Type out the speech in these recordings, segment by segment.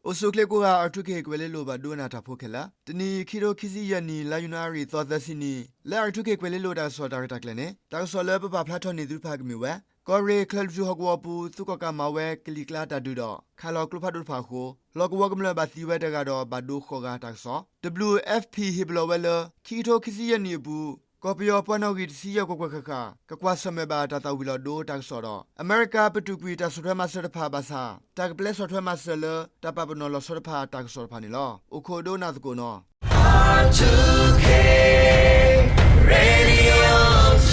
အိၣ်ဆူၣ်အိၣ်ချ့ကိးဂၤ R two K ကွဲၤလ့လိၤဘၣ်ဒိကနၣ်တၢ်ဖိခဲလၢာ်, တနံၤအံၤ ခံကထိခံဆံယဲၢ်နံၣ် လါယနူၤအါရံၤသီသၢဆံနံၤ လၢ R two K ကွဲၤလ့လိၤတၢ်ကစီၣ်တၢ်ရဲၣ်တၢ်ကျဲၤန့ၣ် တၢ်ကစီၣ်လၢပပာ်ဖျါထီၣ်န့ၢ်သုတဖၣ်ကမ့ၢ်ဝဲ ကီၢ်ရ့ၣ်ချၢၣ်လွံၢ်ထူၣ်ဟီၣ်ကဝီၤပူၤ သုးကီၣ်ကးမၤဝဲကလံၤကျါတၢ်ဒုးဒီး ခးလီၤကျိဖးဒိၣ်တဖၣ်အဃိ လီၢ်ကဝီၤကမျၢၢ်ဘၣ်သံဝဲတဂၤဒီးဘၣ်ဒိဃိးဂၤတၢ်ကစီၣ်, W F P ဟ့ၣ်ပလီၢ်ဝဲလၢ ခံကထိခံဆံယဲၢ်နံၣ်အပူၤ ကီၢ်ပယီၤပှၤနီၣ်ဂံၢ်တဆံယဲၢ်ကကွဲၢ်ဃၣ်ဃၣ် ကကွၢ်ဆၢၣ်မဲာ်ဘၣ်တၢ်သၣ်ဝံၤလီၤဒိတၢ်ကစီၣ်ဒီး အမဲရကၤပတုာ်ကွံာ်တၢ်ဆီၣ်ထွဲမၤစၢၤတဖၣ်ဘၣ်ဆၣ် တၢ်ကပျဲဆီၣ်ထွဲမၤစၢၤလၢတၢ်ပာ်ပနီၣ်လီၤဆီတဖၣ်တၢ်ကစီၣ်တဖၣ်န့ၣ်လီၤ. အိၣ်ခိးဒိကနၣ်သကိးနီၤ ခံကထိခံဆ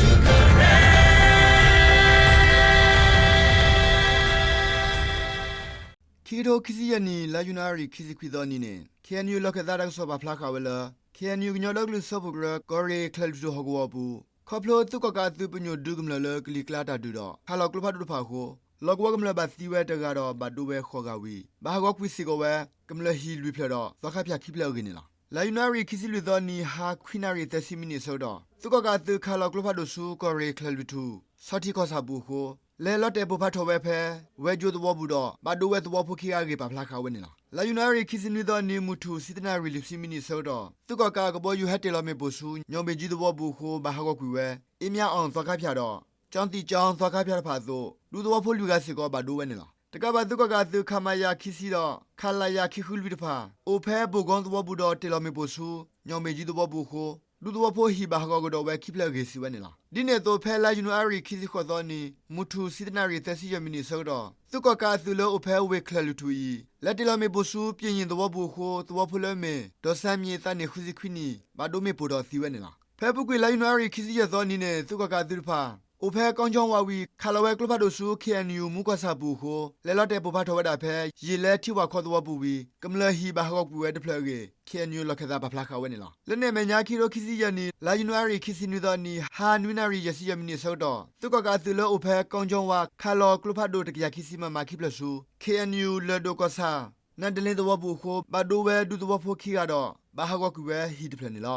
ံယဲၢ်နံၣ် လါယနူၤအါရံၤခံဆံခွံသီအနံၤန့ၣ် K N U လီၢ်ခၢၣ်သးတၢ်ကစီၣ်ပာ်ဖျါဃာ်ဝဲလၢ K N U ကညီဒီကလုာ်စၢဖှိၣ်ကရၢ ကီၢ်ရ့ၣ်ချၢၣ်လွံၢ်ထူၣ်ဟီၣ်ကဝီၤအပူၤ ခီဖျိသုးကီၣ်ကးအသုးပညိၣ်ဒုးကမျၢၢ်လၢကလံၤကျါတၢ်ဒုးဒီး ခးလီၤကျိဖးဒိၣ်တဖၣ်အဃိ လီၢ်ကဝီၤကမျၢၢ်ဘၣ်သံဝဲတဂၤဒီးဘၣ်ဒိဝဲဃိးဂၤဝံၤ ဘၣ်ဟးဂီၤကွံာ်စ့ၢ်ကီးဝဲ ကမျၢၢ်ဟံၣ်လွံၢ်ဖျၢၣ်ဒီး သီခါဖၠၣ်ခံဖျၢၣ်အဂ့ၢ်န့ၣ်လီၤ. လါယနူၤအါရံၤခံဆံလွံၢ်သီအနံၤ ဟါခွံနၣ်ရံၣ်သၢဆံမံးနံးအဆၢကတီၢ် သုးကီၣ်ကးအသုးခးလီၤကျိဖးဒိၣ်ဆူ ကီၢ်ရ့ၣ်ချၢၣ်လွံၢ်ထူၣ် ဆီထံကီၢ်ဆၣ်ပူၤအဃိ လဲၤလီၤတဲာ်ပိၢ်ဖးထီၣ်ဝဲဖဲ ဝဲကၠိသဝီပူၤဒီး ဘၣ်ဒိဝဲသဝီဖိခံဂၤအဂ့ၢ် ပာ်ဖျါဃာ်ဝဲန့ၣ်လီၤ. လါယနူၤအါရံၤခံဆံနွံသီအနံၤ မုၢ်ထူၣ်ဆံသၢနၣ်ရံၣ်လွံၢ်ဆံမံးနံးအဆၢကတီၢ် သုးကီၣ်ကးအကဘီယူၤဟဲတဲာ်လီၤမ့ၣ်ပိၢ်ဆူ ညီၣ်ဘ့ၣ်ကၠံသဝီပူၤအဃိ ဘၣ်ဟးဂီၤကွံာ်ဝဲ အ့မၠါအီၣ်သီခါဖၠၣ်ဒီး ကၠီသံၣ်ကၠီသီခါဖၠၣ်တဖၣ်အသိး ဒူသဝီဖိလွံၢ်ဂၤစ့ၢ်ကီးဘၣ်ဒိဝဲန့ၣ်လီၤ. တကးဘၣ်သုးကီၣ်ကးအသုး ခမရ ခံဆံဒီး ခလရ ခံဃုလွံၢ်တဖၣ် အိၣ်ဖဲဘိၣ်ကီသဝီပူၤဒီးတဲာ်လီၤမ့ၣ်ပိၢ်ဆူ ညီၣ်ဘ့ၣ်ကၠံသဝီပူၤအဃိ ဒူသဝီဖိဟံၣ်ဘၣ်ဟးဂီၤကဒီးဝဲခံဖျၢၣ်အဂ့ၢ် စံးဝဲန့ၣ်လီၤ. ဒ်န့ၣ်အသိး ဖဲလါယနူၤအါရံၤခံဆံဃိးသီအနံၤ မုၢ်ထူၣ်ဆံသၢနၣ်ရံၣ်သၢဆံယဲၢ်မံးနံးအဆၢကတီၢ် သုးကီၣ်ကးအသုးလၢအိၣ်ဖဲဝ့ၢ်ချၢၣ်လွံၢ်ထူၣ်အံၤ လဲၤတဲာ်လီၤမ့ၣ်ပိၢ်ဆူ ပၠ့ၣ်ယ့ၣ်သဝီပူၤအဃိ သဝီဖိလၢအမ့ၢ် ဒီးစၢ်မံၤအသးန့ၣ်ဃုဆံခွံနံၣ် ဘၣ်ဒိမ့ၣ်ပိၢ်ဒီးသံဝဲန့ၣ်လီၤ. ဖဲအပူၤကွံာ် လါယနူၤအါရံၤခံဆံယဲၢ်သီအနံၤန့ၣ် သုးကီၣ်ကးအသုးတဖၣ် အိၣ်ဖဲကီကၠီဝါဝံၤ ခးလီၤဝဲကျိဖးဒိၣ်ဆူ K N U မူကီၢ်ဆၣ်ပူၤအဃိ လဲၤလီၤတဲာ်ပိၢ်ဖးထီၣ်ဝဲဒၣ်ဖဲ ယ့ၣ်လဲထံဝၣ်ခီသဝီပူၤဝံၤ ကမျၢၢ်ဟံၣ်ဘၣ်ဟးဂီၤကွံာ်ဝဲတဖျၢၣ်အဂ့ၢ် K N U လီၢ်ခၢၣ်သးပာ်ဖျါဃာ်ဝဲန့ၣ်လီၤ. လၢန့ၣ်အမဲာ်ညါ ခံကထိခံဆံယဲၢ်နံၣ် လါယနူၤအါရံၤခံဆံနွံသီအနံၤ ဟါနွံနၣ်ရံၣ်ယဲၢ်ဆံယဲၢ်မံးနံးအဆၢကတီၢ် သုးကီၣ်ကးအသုးလၢအိၣ်ဖဲကီကၠီဝါ ခးလီၤကျိဖးဒိၣ်တကယၤခံဆံ မမ ခံဖျၢၣ်ဆူ K N U လၢၢ်ဒိၣ်ကီၢ်ဆၣ် နၢ်ဒလ့သဝီပူၤအဃိ ဘၣ်ဒိဝဲဒူသဝီဖိခံဂၤဒီး ဘၣ်ဟးဂီၤကွံာ်ဝဲဟံၣ်တဖျၢၣ်န့ၣ်လီၤ.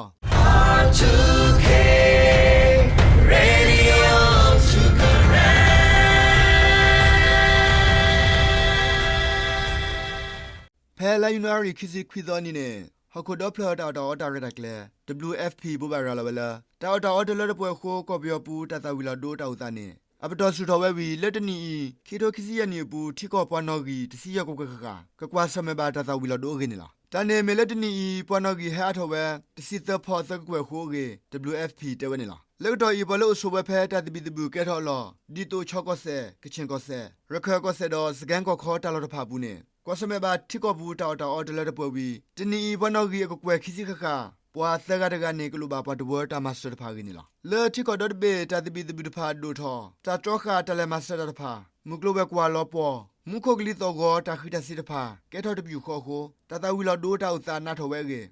ဖဲလါယနူၤအါရံၤခံဆံခွံသီအနံၤန့ၣ် ဟီၣ်ခိၣ်ဒီဖျၢၣ်တၢ်အီၣ်တၢ်အီတၢ်ရဲၣ်တၢ်ကျဲၤ W F P ဘိးဘၣ်ရၤလီၤဝဲလၢ တၢ်အီၣ်တၢ်အီတလၢတပှဲၤအဃိ ကီၢ်ပယီၤပူၤတၢ်သၣ်ဝံၤလီၤဒိတၢ်အိၣ်သးန့ၣ် အပတီၢ်ဆူၣ်ထီၣ်ဝဲဝံၤ လၢတနံၣ်အံၤ ခံကထိခံဆံယဲၢ်နံၣ်အပူၤ ထံကီၢ်ပှၤနီၣ်ဂံၢ်တဆံယဲၢ်ကကွဲၢ်ဃၣ်ဃၣ် ကကွၢ်ဆၢၣ်မဲာ်ဘၣ်တၢ်သၣ်ဝံၤလီၤဒိအဂ့ၢ်န့ၣ်လီၤ. တၢ်န့ၣ်မ့ၢ်လၢတနံၣ်အံၤ ပှၤနီၣ်ဂံၢ်ဟဲအါထီၣ်ဝဲ တဆံသၢဖီသၢကကွဲၢ်အဃိအဂ့ၢ် W F P တဲဝဲန့ၣ်လီၤ. လၢကတီၢ်အံၤ ပှၤလၢအိၣ်ဆိးဝဲဖဲတၢ်သဘံၣ်သဘုၣ်ကဲထီၣ်အလီၢ် ဒ်သိးခၠ့ၣ်ကီၢ်စဲၣ်, ကခ့ၣ်ကီၢ်စဲၣ်, ရခၢၣ်ကီၢ်စဲၣ်ဒီး စကဲၣ်ကီၢ်ခီတၢ်လီၢ်တဖၣ်အပူၤန့ၣ် ကွၢ်ဆၢၣ်မဲာ်ဘၣ်ထံကီၢ်ပူၤတၢ်အီၣ်တၢ်အီတလၢတပှဲၤဝံၤ တနံၣ်အံၤ ပှၤနီၣ်ဂံၢ်အကကွဲၢ်ခံဆံဃၣ်ဃၣ် ပှၤသၢဂၤတဂၤန့ၣ် ကလိၣ်ဘၣ်ပှၤတဝၢတၢ်မၤစၢၤတဖၣ်အဂ့ၢ်န့ၣ်လီၤ. လၢထံကီၢ်ဒီတဘ့ၣ် တၢ်သဘံၣ်သဘုၣ်တဖၣ်ဒိၣ်ထီၣ် တၢ်တြီဃာ်တၢ်လဲၤမၤစၢၤတၢ်တဖၣ် မုၢ်ကျိၤဝဲၤကွာ်လီၤပှီၢ် မူခိၣ်ကလံၤသီၣ်ဂီၤတၢ်ဃံးတၢ်စ့ၤတဖၣ် ကဲထီၣ်တပယူာ်ဃီအဃိ တၢ်သၣ်ဝံၤလီၤဒိတၢ်အိၣ်သးနးထီၣ်ဝဲအဂ့ၢ်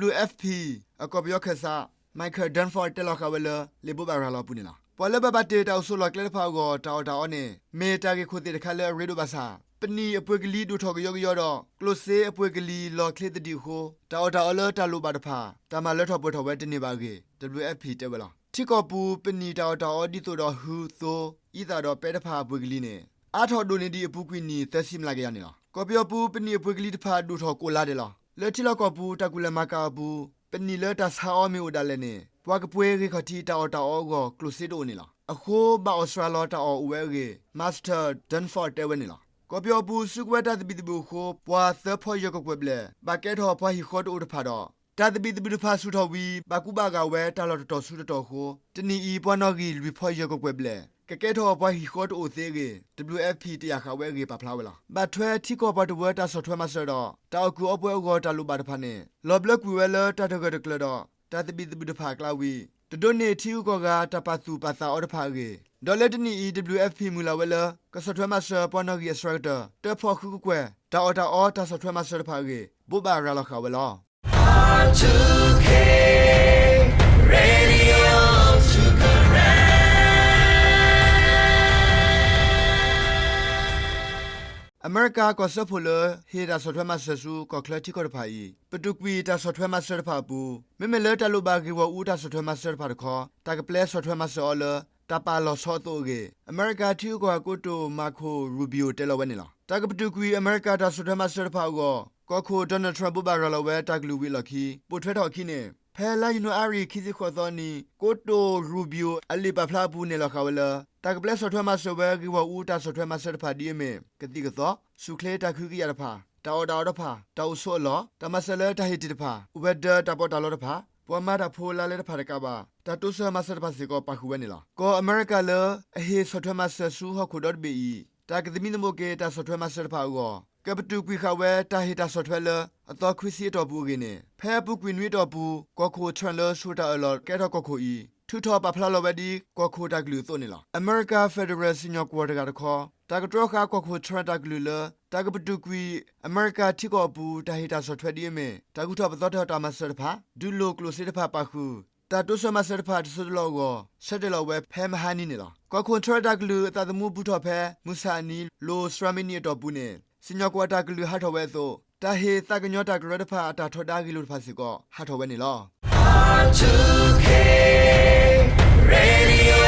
W F P အကီၢ်ပယီၤခၢၣ်စး Michael Dunford တဲလီၤဃာ်ဝဲလၢ လံာ်ဘိးဘၣ်ရၤလီၤအပူၤန့ၣ်လီၤ. ပှၤလၢဘၣ်ပာ်တ့ၢ်တၢ်အိၣ်ဆိးလီၢ်ကျဲတဖၣ်အဂီၢ် တၢ်အီၣ်တၢ်အီန့ၣ် မ့ၢ်တၢ်ဂ့ၢ်ခိၣ်သ့ၣ်တခါလၢအရ့ဒိၣ်ဘၣ်ဆၣ် ပနံာ်အပှ့ၤကလံၤဒိၣ်ထီၣ်ကယီကယီဒီး ကျိၣ်စ့အပှ့ၤကလံၤလီၢ်ချ့သဒံးအဃိ တၢ်အီၣ်တၢ်အီလၢတၢ်လိၣ်ဘၣ်တဖၣ် တၢ်မၤလၢထီၣ်ပှဲၤထီၣ်ဝဲတန့ၢ်ဘၣ်အဂ့ၢ် W F P တဲဝဲလီၤ. ထံကီၢ်ပူၤ ပနံာ်တၢ်အီၣ်တၢ်အီဒ်သိးဒီး ဟု, သိ, အံသၣ်ဒီးပဲတဖၣ်အပှ့ၤကလံၤန့ၣ် အါထီၣ်ဒိၣ်န့ၢ်ဒံးအပူၤကွံာ်နံၣ်သၢဆံမျးကယၤန့ၣ်လီၤ. ကီၢ်ပယီၤပူၤ ပနံာ်အပှ့ၤကလံၤတဖၣ်ဒိၣ်ထီၣ်ကိးလါဒဲးလီၤ. လၢထံလီၢ်ကီၢ်ပူၤ တၢ်ကူၣ်လဲၤမၤကၤအပူၤ ပနံာ်လၢတၢ်ဆါအီၤမ့ၢ်အိၣ်ဒၣ်လဲာ်န့ၣ် ပှၤကပှ့ၤဂ့ၢ်ခီၣ်ထံးတၢ်အီၣ်တၢ်အီအဂီၢ် ကျိၣ်စ့တအိၣ်န့ၣ်လီၤ. အဃိ ဘၣ်အီၣ်စှၤလီၤတၢ်အီၣ်အိၣ်ဝဲအဂ့ၢ် Mister Dunford တဲဝဲန့ၣ်လီၤ. ကီၢ်ပယီၤပူၤ စုကဝဲၤတၢ်သဘံၣ်သဘုၣ်အဃိ ပှၤသၢဖီယဲၢ်ကကွဲၢ်ဘျဲၣ် ဘၣ်ကဲထီၣ်ပှၤဟံၣ်ဃီတအိၣ်တဖၣ်ဒီး တၢ်သဘံၣ်သဘုၣ်တဖၣ်ဆူၣ်ထီၣ်ဝံၤ ဘၣ်ကူဘၣ်ဂာ်ဝဲတၢ်လီၢ်တတီၤဆူတတီၤအဃိ တနံၣ်အံၤ ပှၤနီၣ်ဂံၢ်လွံၢ်ဖီယဲၢ်ကကွဲၢ်ဘျဲၣ် ကကဲထီၣ်ပှၤဟံၣ်ဃီတအိၣ်သ့အဂ့ၢ် W F P တယာ်ဃာ်ဝဲအဂ့ၢ်ပာ်ဖျါဝဲလီၤ. ဘၣ်ထွဲထံကီၢ်ပှၤတဝၢတၢ်ဆီၣ်ထွဲမၤစၢၤဒီး တၢ်အီၣ်ကုၢ်အီပှဲၤအဂီၢ်တၢ်လိၣ်ဘၣ်တဖၣ်န့ၣ် လီၤဘျၢကွံာ်ဝဲလၢတၢ်တဂၢၢ်တကျၢၤဒီး တၢ်သဘံၣ်သဘုၣ်တဖၣ်အကျါဝံၤ တဒိးန့ၢ်ထံဂုၤကီၢ်ဂၤတၢ်ပာ်သူၣ်ပာ်သးအီၤတဖၣ်အဂ့ၢ် ဒီးလၢတနံၣ်အံၤ W F P မုၢ်လၢ်ဝဲလၢ ကဆီၣ်ထွဲမၤစၢၤပှၤနီၣ်ဂံၢ်အစှၤကတၢၢ် တၢဖီၣ်ဃုကကွဲၢ် တၢ်အီၣ်တၢ်အီတၢ်ဆီၣ်ထွဲမၤစၢၤတဖၣ်အဂ့ၢ် ဘိးဘၣ်ရၤလီၤဃာ်ဝဲလီၤ. အမဲရကၤကီၢ်စၢဖှိၣ်လၢ ဟ့ၣ်တၢ်ဆီၣ်ထွဲမၤစၢၤဆူ ကီၢ်ချၢထံကီၢ်တဖၣ်အံၤ ပတုာ်ကွံာ်တၢ်ဆီၣ်ထွဲမၤစၢၤတဖၣ်အပူၤ မ့မ့ၢ်လၢတၢ်လိၣ်ဘၣ်ဂ့ၢ်ဂီၢ်အူတၢ်ဆီၣ်ထွဲမၤစၢၤတဖၣ်တခီ တၢ်ကပျဲဆီၣ်ထွဲမၤစၢၤအီၤလၢ တၢ်ပာ်လီၤဆီအသိးအဂ့ၢ် အမဲရကၤထံဂုၤကီၢ်ဂၤကိတိာ် Marco Rubio တဲလီၤဝဲန့ၣ်လီၤ. တၢ်ကပတုာ်ကွံာ်အမဲရကၤတၢ်ဆီၣ်ထွဲမၤစၢၤတဖၣ်အဂီၢ် ကီၢ်ခိၣ် Donald Trump ဘိးဘၣ်ရၤလီၤဝဲတၢ်ကလုၢ်ဝံၤအလီၢ်ခံ ပိာ်ထွဲထီၣ်အခံန့ၣ် ဖဲလါယနူၤအါရံၤ ခံဆံဃိးသီနံၤ ကိတိာ် Rubio အလံာ်ပာ်ဖျါအပူၤ နဲၣ်လီၤဃာ်ဝဲလၢ တၢ်ကပျဲဆီၣ်ထွဲမၤစၢၤဝဲ ဂ့ၢ်ဂီၢ်အူတၢ်ဆီၣ်ထွဲမၤစၢၤတဖၣ်ဒ်အမ့ၢ် ကသံၣ်ကသီ, ဆူၣ်ချ့တၢ်ကဟုကယာ်တဖၣ်, တၢ်အီၣ်တၢ်အီတဖၣ်, တၢ်အိၣ်ဆိးအလီၢ်, တၢ်မၤစၢၤလၢတၢ်ဟ့ၣ်တ့ၢ်တဖၣ်, အိၣ်ဝဲဒၢတၢ်ပီးတၢ်လီတဖၣ်, ပှၤမၤတၢ်ဖိလါလဲတဖၣ်တကးဘၣ် တၢ်တိစၢၤမၤစၢၤတဖၣ်စ့ၢ်ကီး ပာ်ဃုာ်ဝဲန့ၣ်လီၤ. ကီၢ်အမဲရကၤလၢ အဟ့ၣ်ဆီၣ်ထွဲမၤစၢၤဆူဟီၣ်ခိၣ်ဒီတဘ့ၣ်အံၤ တၢ်ကသမံသမိးက့ၤ တၢ်ဆီၣ်ထွဲမၤစၢၤတဖၣ်အဂီၢ် ကပတုာ်ကွံာ်ဃာ်ဝဲ တၢ်ဟ့ၣ်တၢ်ဆီၣ်ထွဲလၢ အသီခွံဆံအတီၢ်ပူၤအဂ့ၢ်န့ၣ် ဖဲအပူၤကွံာ်နွံအတီၢ်ပူၤ ကီၢ်ခိၣ် Trump လၢဆိၣ်တၢ်အၢၣ်လီၤကဲထီၣ်ကီၢ်ခိၣ်အံၤ ထုးထီၣ်ပာ်ဖျါလီၤဝဲဒ် ကီၢ်ခိၣ်တၢ်ကလုၢ်အသိးန့ၣ်လီၤ. အမဲရကၤ Federal စံၣ်ညီၣ်ကွီၢ်တဂၤတခီ တၢ်ကတြီဃာ်ကီၢ်ခိၣ် Trump တၢ်ကလုၢ်လၢ တၢ်ကပတုာ်ကွံာ် အမဲရကၤထံကီၢ်အပူၤ တၢ်ဟ့ၣ်တၢ်ဆီၣ်ထွဲဒ်အမ့ၢ် တၢ်ဂုၤထီၣ်ပသီထီၣ်တၢ်မၤစၢၤတဖၣ်, ဒုးလိာ်ကျိၣ်စ့တဖၣ်ပာ်ဃုာ် တၢ်တိစၢၤမၤစၢၤတဖၣ်တစိၢ်တလီၢ်အဂီၢ် ဆၢတဲာ်လီၤဝဲဖဲမဟါနံၤန့ၣ်လီၤ. ကီၢ်ခိၣ် Trump တၢ်ကလုၢ်အသးသမူဘူးထီၣ်ဖဲ မုၢ်ဆၣ်အနံၤ လီၤစှၤမံးနံးအတီၢ်ပူၤန့ၣ် စံၣ်ညီၣ်ကွီၢ်တၢ်ကလုၢ်ဟးထီၣ်ဝဲအသိး တၢ်ဟ့ၣ်သးကညီၤတၢ်ကရၢတဖၣ်အတၢ်ထီဒါဂ့ၢ်လိာ်တဖၣ်စ့ၢ်ကီး ဟးထီၣ်ဝဲန့ၣ်လီၤ.